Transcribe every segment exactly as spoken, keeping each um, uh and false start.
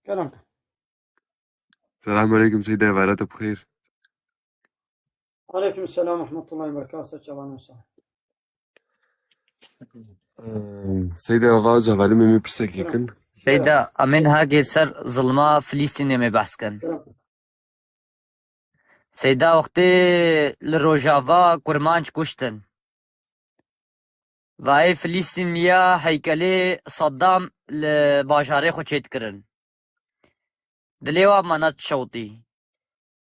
Kerem ke. Selamünaleyküm Seyda, êvara te bi xêr. Aleyküm selam ve rahmetullahi ve berekatuhu. Çavan olsa. Seyda, ava ez hevalî me, me pirsekê kin. Seyda, em ê niha gê ser zilma Filistînê me behs kin. Seyda, wextê li Rojava kurmanc kuştin. Vayê Filistîniya heykelê Saddam li bajarê xwe çêdikirin. Dilê wa me neşewtî.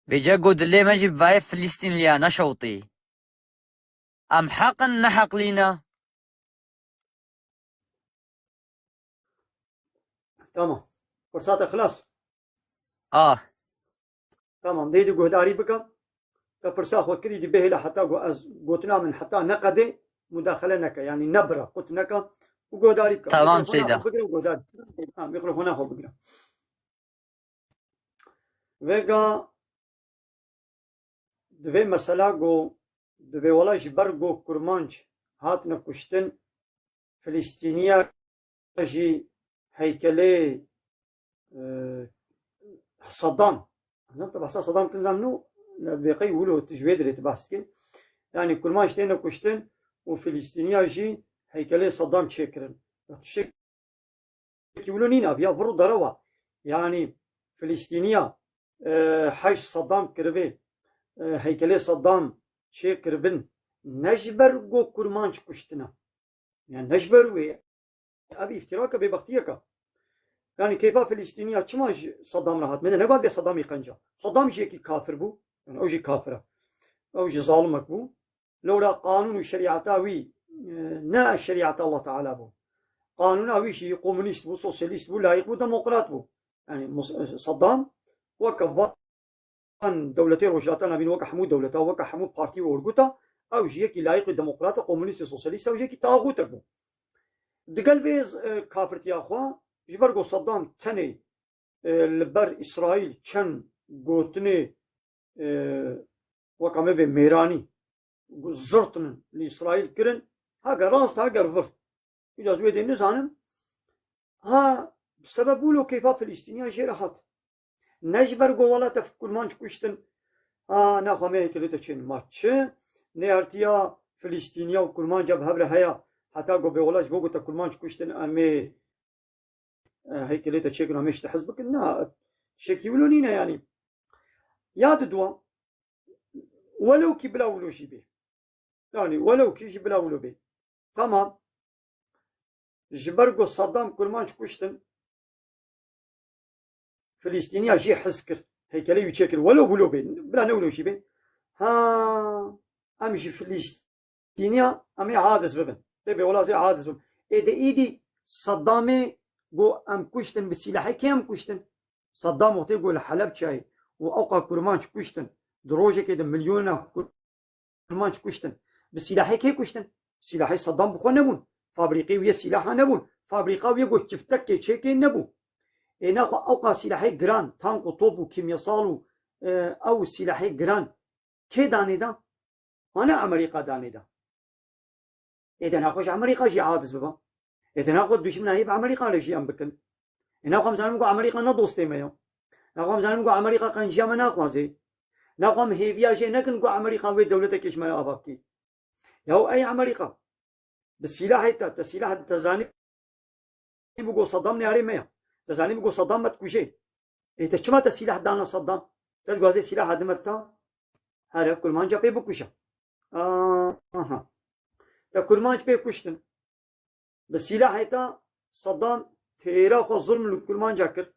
Vêce ku dilê me jî vayê Filistîniya neşewtî. Em heq in, ne heqlî ne? Tamam. Pirsa te xilas. Ah. Tamam. Dê di guhdarî bike. Te pirsa xwe kirî, dê bihêle heta ku ez gotina min heta neqedê mudaxele neke. Yanî nebira, qut neke û guhdarî bike. Tamam, Mikrofona Seyda. Xwe bigire û guhdarî. Ha, mikrofona xwe bigire. Vêga divê mesela ku divê wela ji ber ku kurmanc hatine kuştin, Filistîniya jî heykelê, e, Saddam. Zaten te behsa Saddam kin zam nû, ne dibê qey wilo tu ji wê dirê tu behs dikin. Yanî kurmanc têne kuştin û Filistîniya jî heykelê Saddam çêkirin. Ya tiştek Ki wilo nîne, ya vir û derew e. Yanî Filistîniya, e, hej Saddam kiribê, e, heykelê Saddam çê kiribin, ne ji ber ku kurmanc kuştine. Yani ne ji ber wê. Ev îftirake bêbextiyeke. Yani keyfa Filistîniya çima ji Saddam re hat? Me de negot bê Saddamî qenca. Saddam jî yekî kafir bû. Yani ew jî kafir e. Ew jî zalimek bû. Lewra qanûn û şerîeta wî, e, ne şerîeta Allah Teala bû. Qanûna wî jî komunîst bû, sosyalîst bû, layîq bû, demokrat bû. Yani mus- Saddam weke van dewletê Rojhilata Navîn, weke hemû dewleta, weke hemû partî û orguta, ew jî yekî layîq û demokrat e, komunîst û sosyalîst e, ew jî yekî taxûtek bû. Digel vê, e, kafirtiya xwe, ji ber ku Saddam tenê, e, li ber Îsraîl çend gotinê, e, weka me bê mêranî, zirtinin li Îsraîl kirin, heger rast, heger vir. Îca ez wê dê nizanim. Ha, sebeb wilo keyfa Filistîniya jê re hat. Ne ji ber ku wela te kurmanc kuştin, ha, naxwe me hêkelê te çênin. Ma çi? Nêhertiya Filistîniya û kurmanca bi hev re heye, heta ku bê wela ji bo ku te kurmanc kuştin, em ê e, heykelê te çêkin, em ê ji te hez bikin. Na, tiştekî wilo nîne yanî. Ya di dua, welew kî bila wilo jî bê. Yani welew kî jî bila wilo bê. Tamam. Ji ber ku Saddam kurmanc kuştin, Filistîniya jî hez kir. Heykelê wî çêkir. Welew wilo bê. Bila ne wilo jî bê. Ha, em ji Filistîn Tîniya em ê aciz bibin. Tê bê wela zê aciz bibin. Ê de îdî Saddamê got em kuştin, bi sîlahê kê em kuştin? Saddam wextê got li Helebçeyê û ewqa kurmanc kuştin. Di rojekê de milyona kur- kurmanc kuştin. Bi sîlahê kê kuştin? Sîlahê Saddam bi xwe nebûn. Fabrîqê wî yê sîlaha nebûn. Fabrîqa wî yê got çiftekê çêkê nebû. Ê naxwe ewqa sîlahê giran, tank û top û kîmyasal û, e, ew sîlahê giran kê danê da? Hane Amerîka danê da. Ê de naxwe ji Amerîka jî aciz biba. Ê de naxwe dijmina hê bi Amerîka re jî em bikin. Ê naxwe em zanin ku Amerîka ne dostê me ya. Naxwe em zanin ku Amerîka qenciya me naxwaze. Naxwe em hêviya jê nekin ku Amerîka wê dewletekê ji me re ava bikî. Ya ey Amerîka. Bi sîlahê te, te sîlah, te zanî bû ku Saddam neyarê me ya. Te zanî bû ku Saddam me dikuje. Ê te çima te sîlah dana Saddam? Te dixwazê sîlah hadime ta? Here kurmanca pê bikuje. Aa, aha. Te kurmanc pê kuştin. Bi sîlahê te Saddam têra xwe zulm li kurmanca kir.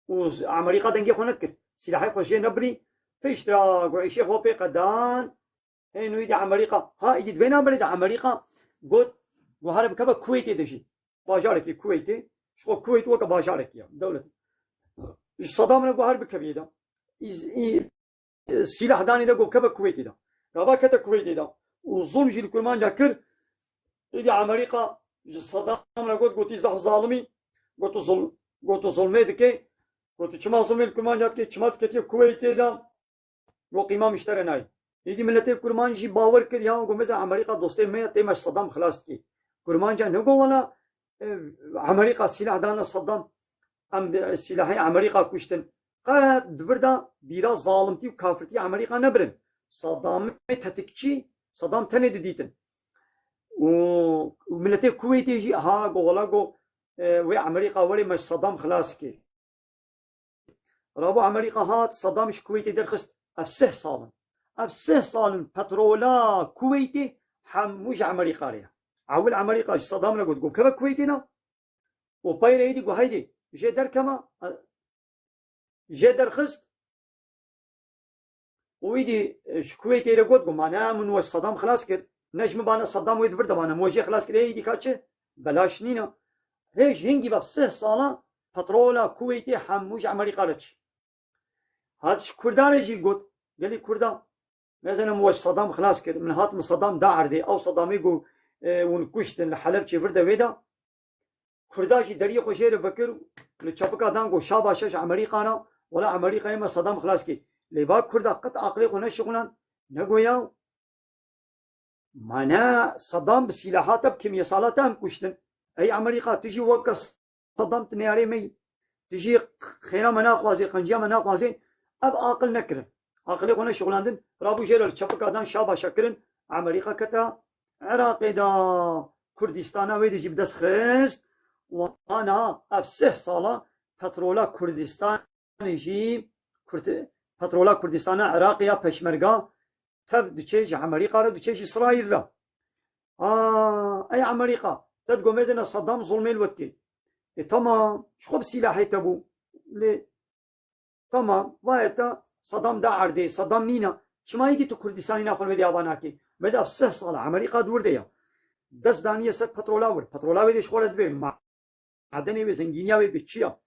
Û z- Amerîka dengê xwe nedikir. Sîlahê xwe jê nebirî. Piştre ku îşê xwe pê qedan. Hê nû îdî Amerîka. Ha, îdî dibê nabirê de Amerîka got, got here bikeve Kuweytê de jî. Bajarekî Kuweytê. Ji xwe Kuweyt weke bajarekî ya. Dewlet. Ji Saddam re got her bikeviyê de. Îz- î- sîlah danê de got keve Kuweytê de. Gava kete Kuweytê de. Û zulm jî li kurmanca kir. Îdî Amerîka ji Saddam re got, gotî zehf zalimî. Got tu zulm, got tu zulmê dikê. Got tu çima zulmê li kurmanca dikê? Çima diketiye Kuweytê de? Got qîma min ji te re nayê. Îdî miletê kurmanc jî bawer kir ya, got mesela Amerîka dostê me ye, tê me ji Saddam xilas dikê. Kurmanca ne got wela e, Amerîka sîlah dana Saddam, em, e, sîlahê Amerîka kuştin. Qet di vir de bîra zalimtî û kafirtî Amerîka nebirin. Saddamê tetikçî, Saddam tenê didîtin. Û, û miletê Kuweytê jî, ha, go, wala go, e, wê Amerîka werê me ji Saddam xilas kê. Rabo Amerîka hat, Saddam ji Kuweytê derxist. Ev sih sal in. Ev sih sal in petrola Kuweytê hemû ji Amerîka re ye. Ewil Amerîka ji Saddam re got, got, keve Kuweytê de. Û peyre êdî got, heydê, jê derkema, jê derxist. Û êdî, e, ji Kuweytê re got, got, mane min we Saddam xilas kir. Ne ji min bane Saddam wê di vir de mane, min we jê xilas kir. Ê êdî ka çi? Belaş nîne. Hê ji hingî ve sih sala petrola Kuweytê hemû ji Amerîka re çi. Hat ji Kurdan re jî got, gelî Kurdan. Mesela min we ji Saddam xilas kir. Min hat min Saddam da erdê. Ew Saddamê got, e, hûn kuştin li Helebçê vir de wê de. Kurda jî deriyê xwe jê re vekir, li çepika dan got, şabaşe ji Amerîka re, wela Amerîkayê me Saddam xilas kir. Lê ba Kurda qet aqilê xwe neşixulan, negoya, mane Saddam bi sîlaha te, bi kîmyesala te em kuştin. Ey Amerîka, tu jî weke Saddam tu neyarê me yî. Tu jî xêra me naxwazê, qenciya me naxwazê. Ev aqil nekirin. Aqilê xwe neşixulandin. Rabû jê re li çepika dan şabaşa kirin. Amerîka kete Iraqê de, Kurdistana wê de jî bi dest xist. Wana ev sih sala petrola Kurdistanê jî, Kurd-, petrola Kurdistana Iraqê ya peşmerga tev diçe ji Amerîka re, diçe ji Îsraîl re. A, ey Amerîka, te digomezene Saddam zulmê li we dikê. E, tamam, ji xwe bi sîlahê te bû. Lê, tamam, vaye te Saddam da erdê, Saddam nîna. Çima yekî tu Kurdistanî naxwe li vê dê ava nakê? Me de ev sih sala Amerîka di wir de ya. Dest daniye ser petrola wir. Petrola wê dê ji xwe re dibê. Ma-, madenê wê, zengîniya wê bê çi ya?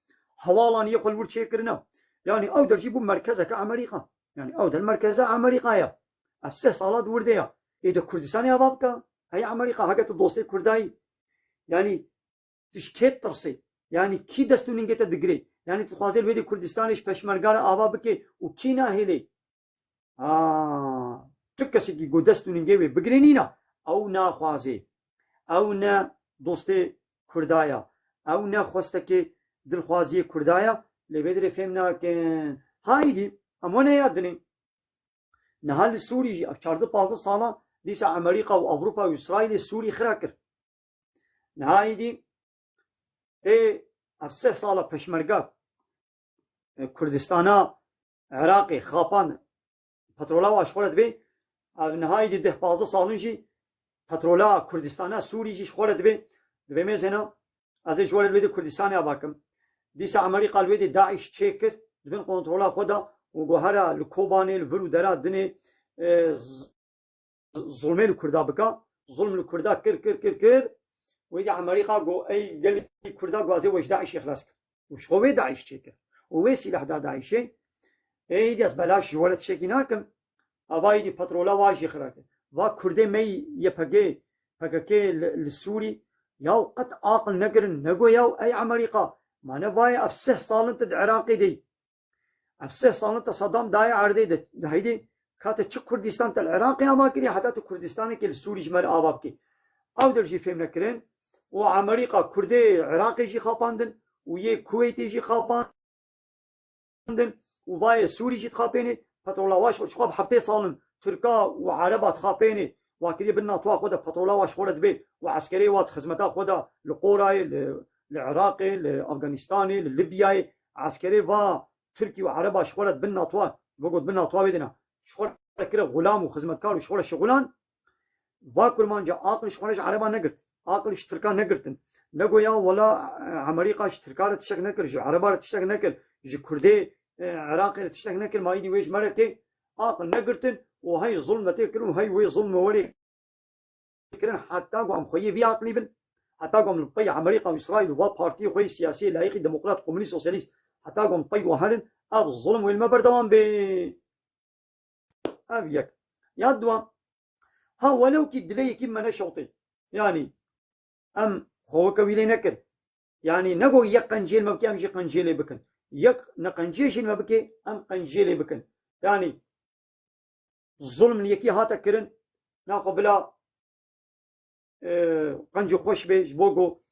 Hewalaniyê xwe li wir çêkirine. Yanî ew der jî bû merkezeke Amerîka. Yanî ew der merkeze Amerîka ya. Ev sih sala di wir de ya. Ê de Kurdistanê ava bike. Hey Amerîka, heke tu dostê Kurdayî. Yanî tu ji kê ditirsê? Yanî kî dest û ningê te digirê? Yanî tu dixwazê li wê dê Kurdistanê ji peşmerga re ava bikê û kî nahêlê? Ha, tu kesekî ku dest û ningê wê bigirê nîna, ew naxwazê. Ew ne dostê Kurda ya. Ew ne xwestekê dilxwaziyê Kurda ya. Lê vê dirê fêm nakin. Ha îdî, em wana ya dinê. Niha li Sûrî jî, ev çardeh pazdeh sala dîsa Amerîka û Ewropa û Îsraîlê Sûrî xira kir. Niha êdî tê ev sih sala peşmerga, e, Kurdistana Iraqê xapand, petrola wa ji xwe re dibê. Ev niha êdî deh pazdeh salin jî petrola Kurdistana Sûrî jî ji xwe re dibê. Dibê mêzena ez ê ji we re li wê dê Kurdistanê ava kim. Dîsa Amerîka li wê dê DAIŞ çêkir, di bin kontrola xwe de û got here li Kobanê, li vir û dera dinê, e, z-, zulmê li Kurda bika. Zulm li Kurda kir, kir, kir, kir. Wê dî Amerîka got, ey gelî Kurda, got, ez ê we ji DAIŞê xilas kim. Û ji xwe wê DAIŞ çêkir. Û wê sîlah da DAIŞê. Ê, îdî ez belaş ji we re tiştekî nakim. Ava îdî petrola wa jî xira kir. Va Kurdê me yê YPG, PKK li, li Sûrî, yaw qet aqil nekirin, nego yaw ey Amerîka, mane vaye ev sih salin tu di Iraqê de yî. Ev sih salin te Saddam dayê erdê de, de heydê, ka te çi Kurdistan te li Iraqê ava kiriye, heta tu Kurdistanekê li Sûrî ji me re ava bikî. Ew der jî fêm nekirin û Amerîka Kurdê Iraqê jî xapandin û yê Kuweytê jî xapandin û vayê Sûrî jî dixapênê, petrola wa ji xwe bi heftê salin Tirka û Ereba dixapênê, wa kiriye bin NATO xwe de petrola wa ji xwe re dibê û eskerê wa di xizmeta xwe de li Qorayê, li, li Iraqê, li Afganistanê, li Libyayê, eskerê va Tirkî û Ereba ji xwe re bin NATO, bigot bin NATO wê dina, ji xwe re kire xulam û xizmetkar û ji xwe re şixulan. Va kurmanca aqil ji xwe re ji Ereba negirt. Aqil ji Tirka negirtin. Negoya wela, e, Amerîka ji Tirka re tiştek nekir, ji Ereba re tiştek nekir, ji Kurdê, e, Iraqê re tiştek nekir, ma îdî wê ji me re kê aqil negirtin û hey zulm me tê kirin û hey wê zulm me werê kirin, heta ku em xweyê vî aqilî bin, heta ku em li pey Amerîka û Îsraîl û va partiyê xwe yê siyasî, layîqî demokrat, komunîst, sosyalîst, heta ku em pey wan herin, ev zulm wê li me berdewam bê. Ev yek. Ya duwa, ha welew kî dilê yekî me neşewtê. Yanî, em xwe weke wî lê nekir. Yanî, nego yek qenciyê li me bike, em jî qenciyê lê bikin. Yek ne qenciyê jî li me bike, em qenciyê lê bikin. Yanî, zulm li yekî hate kirin, naxwe bila, e, qencî xweş bê, ji bo ku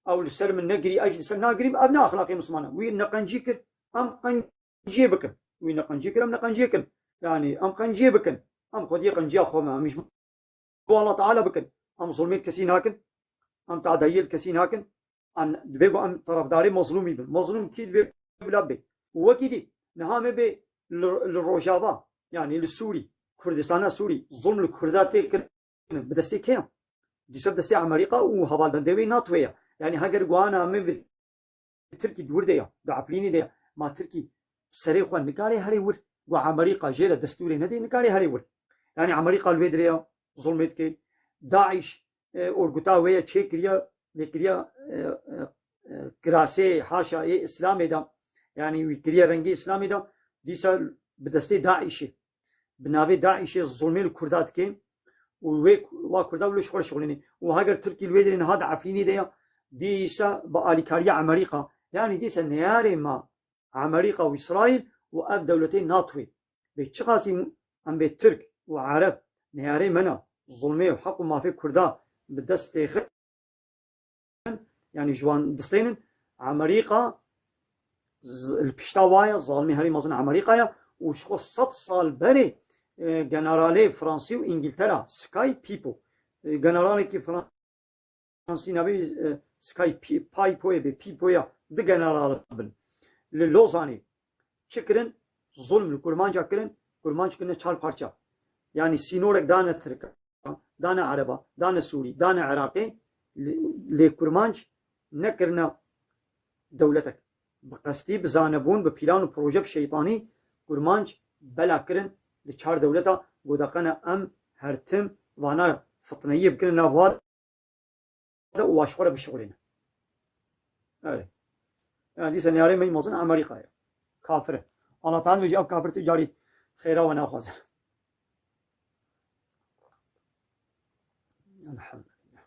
Ew li ser min negirî, ez jî li ser nagirîm, ev ne exlaqê Misliman e. Wî neqencî kir, em qenciyê bikin. Wî neqencî kir, em neqenciyê kin. Yanî em qenciyê bikin. Em xwediyê qenciya xwe me, em ji bo Allah Teala bikin. Em zulmê li kesî nakin. Em tadayiyê li kesî nakin. Em, dibê ku em tarafdarê mezlûmî bin. Mezlûm kî dibê bila bê? Û wekî dî, niha me bê li, li Rojava, yanî li Sûrî, Kurdistana Sûrî, zulm li Kurda tê kirin. Bi destê kê ye? Dîsa bi destê Amerîka û hevalbendê wê NATO ye. Yanî heger guhana me bi Tirkî di wir de ya, di Efrînê de ya. Ma Tirkî serê xwe nikare here wir. Ku Amerîka jê re destûrê nedê, nikare here wir. Yanî Amerîka li wê dirê ya, zulmê dike. DAIŞ, e, orguta wê ye çêkiriye, lê kiriye, e, e, e, kirasê haşa ê Îslamê de. Yanî wî kiriye rengê Îslamê de. Dîsa bi destê DAIŞê, bi navê DAIŞê zulmê li Kurda dike û wê, wa Kurda wilo ji xwe re şixulînê. Û heger Tirkî li wê derê niha di Efrînê de ya, dîsa bi alîkariya Amerîka, yanî dîsa neyarê me Amerîka û Îsraîl û ev dewletê NATOyê. Bê çiqasî em bê Tirk û Ereb neyarê me ne, zulmê û heq û mafê Kurda bi dest têxin, yanî ji wan distênin, Amerîka z-, li pişta wa ye, zalimê herî mezin Amerîka ye û ji xwe sed sal berê, e, generalê Fransî û Îngiltera, Sky Pipo, e, generalekî Fransî navê, e, Sky Pi-, Pipo ye, bê Pipo ye, du general bin. Li Lozanê çi kirin? Zulm li Kurmanca kirin, Kurmanc kirine çar parça. Yanî sînorek dane Tirka, dane Ereba, dane Sûrî, dane Iraqê, lê, lê Kurmanc nekirine dewletek. Bi qestî, bi zanebûn, bi pîlan û proje, bi şeytanî Kurmanc bela kirin li çar dewleta, godeqene em her tim vana fitneyiyê bikinin nav wa de û wa ji xwe re bişixulîne. Erê. Yani dîsa neyarê me yî mezin Amerîka ye. Kafir e. Allah Teala bêjî ev kafir tu carî xêra we naxwazin. Elhamdülillah.